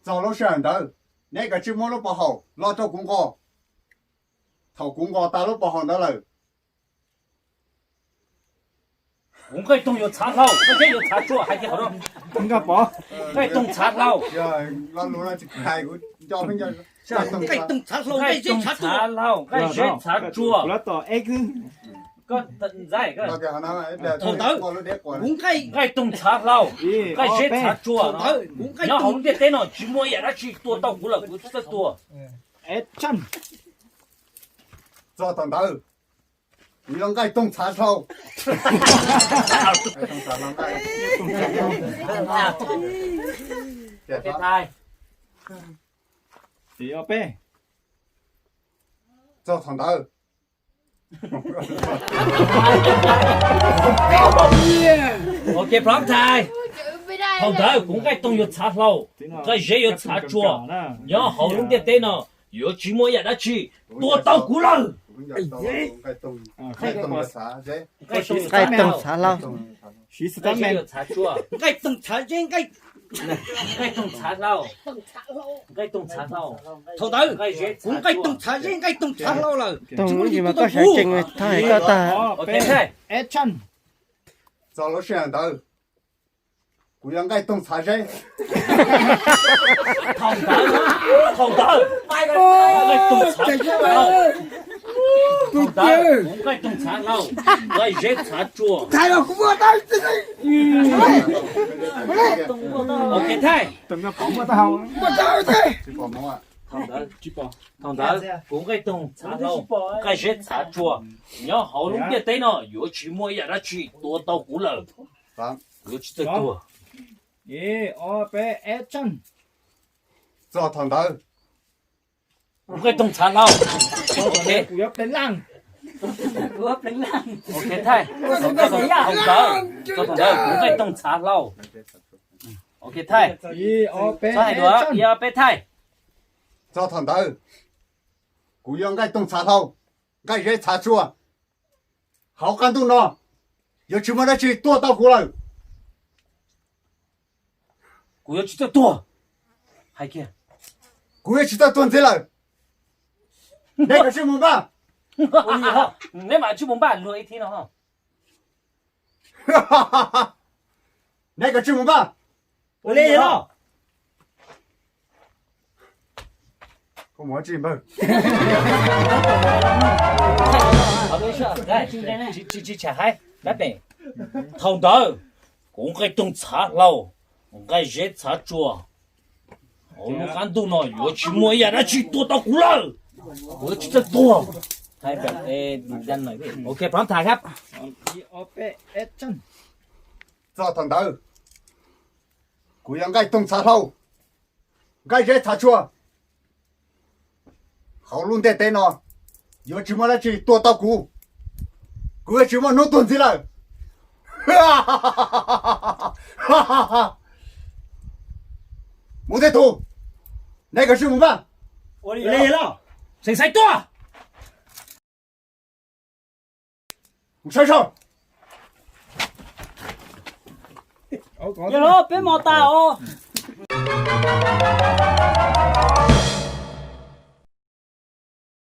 Txog lub sij hawm ntawd, neb kav tsij muab lub pov haum los rau kuv nqos. Thaum kuv nqos tas lub pov haum ntawd lawm, kuv Nqaij Toog yuav txhav hlau, Nqaij Zeb yuav txhav tsua, hais tias qhov no. Nqaij Toog txhav hlau. Nqaij Toog txhav hlau, Nqaij Zeb txhav tsua. Hlau, Nqaij Zeb txhav tsua. Koj ntxaib, thaum ntawd, Nqaij Toog txhav hlau, Nqaij Zeb txhav tsua. Nyob hauv lub ntiaj teb no tsis muaj ib yam dab tsi tua tau kuv lawm, kuv txawj tua. Txog thaum ntawd, kuv yog Nqaij Toog txhav hlau. Txog thaum ntawd, Ok, pov thaiv. Thaum ntawd kuv Nqaij Toog yuav txhav hlau, Nqaij Zeb yuav txhav tsua. Nyob hauv lub ntiaj teb no yuav tsis muaj ib yam dab tsi tua tau kuv lawm. Nqaij Toog txhav hlau. Nqaij Toog txhav tsua. Nqaij Toog txhav Zeb, Nqaij Toog txhav hlau. Nqaij Toog txhav hlau. Thaum ntawd kuv Nqaij Toog txhav Zeb, Nqaij Toog txhav hlau lawm. Toog, tsis muaj dab tsi tua tau kuv. Txog lub sij hawm ntawd, kuv yog Nqaij Toog txhav Zeb. Thaum ntawd, thaum ntawd, Nqaij Toog txhav hlau. Thaum ntawd kuv Nqaij Toog txhav hlau, Nqaij Zeb txhav tsua. Ok, thaij. Thaum ntawd, thaum ntawd kuv Nqaij Toog txhav hlau, Nqaij Zeb txhav tsua. Nyob hauv lub ntiaj teb no yuav tsis muaj ib yam dab tsi tua tau kuv lawm. Kuv yuav tsis txawj tuag. Txog thaum ntawd, kuv Nqaij Toog txhav hlau. Ok, thaij. Thaum ntawd, thaum ntawd kuv Nqaij Toog txhav hlau. Ok, thaij. Txhob hais dua, ib ob peb thaij. Txog thaum ntawd, kuv yog Nqaij Toog txhav hlau, Nqaij Zeb txhav tsua. Hauv qab ntuj no yuav tsis muaj dab tsi tuag tau kuv lawm. Kuv yuav tsis txawj tuag. Hais kiag, kuv yuav tsis txawj tuag ntxiv lawm. Neb kav tsij mus npaj. Neb mam tsij mus npaj luag ib thib no. Neb kav tsij mus npaj. Ua li los. Tsis tsham haib dab pem. Thaum ntawd kuv Nqaij Toog txhav hlau, Nqaij Zeb txhav tsua. Hauv lub qab ntuj no yuav tsis muaj ib yam dab tsi tua tau kuv lawm. Kuv yuav tsis txawj tuag. Ok, pov thaiv hab. Txog thaum ntawd, kuv yog Nqaij Toog txhav hlau, Nqaij Zeb txhav tsua. Hauv lub ntiaj teb no yuav tsis muaj dab tsi tua tau kuv. Kuv yuav tsis muaj hnub tuag ntxiv lawm. Mus tej tug, neb kav tsij mus npaj. Ua li los. Xeem Xaiv tuaj. Mus saib saib. Yog los peb mos tas os.